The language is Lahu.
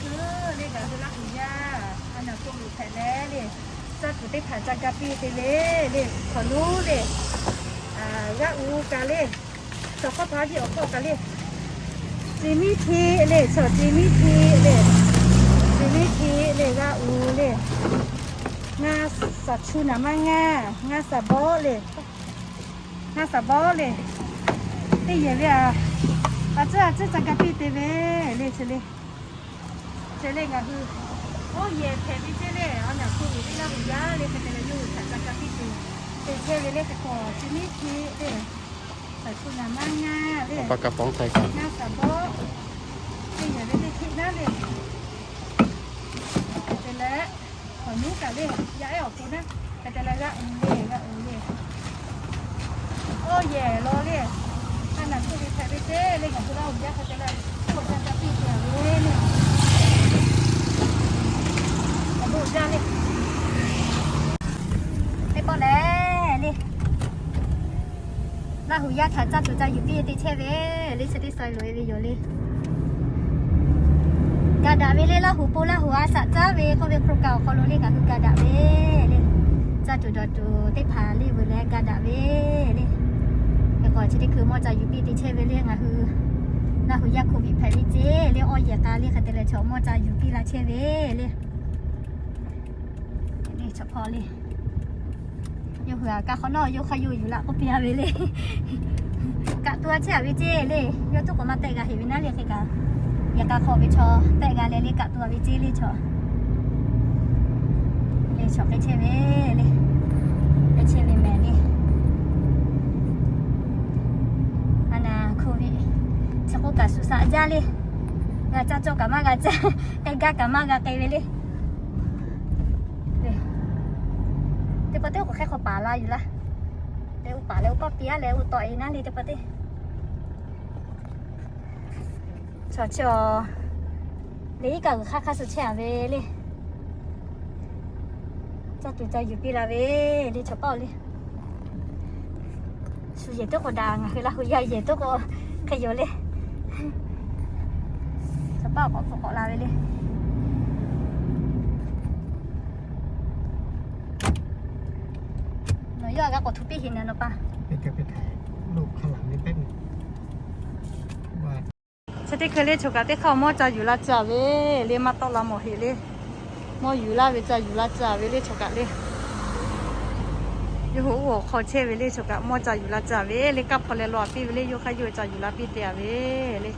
Hui le ngaˬ hui Laˇ huˍ yaˇ a naˍ hpu luˬ hpehꞈ leh le, caˇ tuˬ teˇ hpaˍ ca ga piˇ te le le, hk'awꞈ nuˉ le, g'aˆ u ka le, chaw hk'awˇ hpaˇ jiˆ awˬ hk'awˇ ka le, ci miˉ hti le, chaw ci miˉ hti le, ci miˉ hti le g'aˆ u le, ngaˇ saˍ chu naˍ maˇ ngaˇ, ngaˇ saˍ bawˆ le, ngaˇ saˍ bawˆ le, teˇ yehˬ ve a, a ciˉ a ciˉ ca ga piˇ te ve le chi le. Chi le ngaˬ hui oˇ yehˬ hpehꞈ ve ceˇ le, a naˍ hpu uiˍ ve Laˇ huˍ yaˇ le hk'e te leh yawˇ hui htaꞈ ca ga piˇ tuˬ te chehˇ ve le hk'e k'o, ci miˉ hti le, saˍ chu naˍ maˇ ngaˇ le, ngaˇ saˍ bawˆ, teˇ yehˬ ve teˇ htiˆ naˉ le, hk'e te leh hk'awꞈ nuˉ kaꞈ le, yaˇ ehˉ awˬ pon naˉ, hk'e te leh g'aˆ u le, g'aˆ u le. Oˇ yehˬ law le, a naˍ hpu uiˍ hpehꞈ ve ceˇ le, ngaˬ hui Laˇ huˍ yaˇ hk'e te leh, oˇ ca ca piˇ te ve le, awˬ bon jaˇ le. Teˇ pawˆ lehˬ le, Laˇ huˍ yaˇ htaꞈ caˇ tuˬ ca yuˬ piˇ te chehˇ ve le, chi teˇ suh loꞈ e ve yoˬ le. Ga daꞈ ve le, Laˇ huˍ pon Laˇ huˍ a shaꞈ caˉ ve k'oˆ ve hk'oˆ kaꞈ awˬ hk'aw lo le ngaˬ hui ga daꞈ ve le. Caˇ tuˬ dawˬ tuˬ teˇ hpaˍ le veuˬ leh ga daꞈ ve le. Hk'e k'o chi teˇ hkui mawˇ ca yuˬ piˇ te chehˇ ve le ngaˬ hui Laˇ huˍ yaˇ hk'oˆ viꞈ hpehꞈ ve ceˇ le, awˇ yehˬ k'a le hk'e te leh chaw mawˇ ca yuˬ piˇ la chehˇ ve le. Chaw hpawˇ le, yawˇ hui a kaˇ hk'awꞈ nawˉ yawˇ hk'a yawˇ yuˬ laꞈ k'oˆ piˇ a ve le. Kaꞈ tu a chehˇ a ve ceˇ le, yawˇ tuˉ k'awꞈ maˇ tehˆ g'a heꞈ ve naˉ le hk'e kaꞈ, yehˬ k'a hk'aw ve chaw tehˆ g'a leh le kaꞈ tu a ve ceˇ le chaw. Le chaw k'ai chehˇ ve le, k'ai chehˇ ve mehˍ le. A naˍ hk'oˆ ve chi k'oˆ kaꞈ shu shaꞈ jaˇ le. G'a caˇ cawˇ kaꞈ maˇ g'a caˇ, k'ai gaˇ kaꞈ maˇ g'a k'ai ve le. Teˇ pawˆ teˇ k'awꞈ hk'e hk'aw paˍ la yuˬ laˇ. Te u paˍ leh u pawˆ piˇ a leh u tawꞈ e naˉ le teˇ pawˆ teˇ. Chaw chi a le iˉ kaˆ g'uiˬ hk'aˇ hk'aˇ suh chehˇ a ve le. Caˇ tuˬ ca yuˬ piˇ la ve le chaw paˆ le. Shu yehˬ tuˉ k'o daꞈ, ngaˬ hui Laˇ huˍ yaˇ yehˬ tuˉ k'o hk'e yoˬ le. Chaw paˆ k'awꞈ hpu k'awꞈ la ve le. Nawˬ yawˇ a g'a k'awꞈ htu piˇ heꞈ na nawˬ pa. Chi teˇ hkui le choˬ kaꞈ teˇ hk'aˇ mawˇ ca yuˬ la tcuh a ve le, maˇ tawˆ la mawˬ heꞈ le. Mawˇ yuˬ laˇ ve ca yuˬ la tcuh a ve le choˬ kaꞈ le. Yawˇ hui oˇ awˬ hk'aw chehˇ ve le choˬ kaꞈ mawˇ ca yuˬ la tcuh a ve le, kaˇ hpaw leh law a piˇ ve le, yawˇ hk'aˇ yawˇ ca yuˬ la piˇ te a ve le.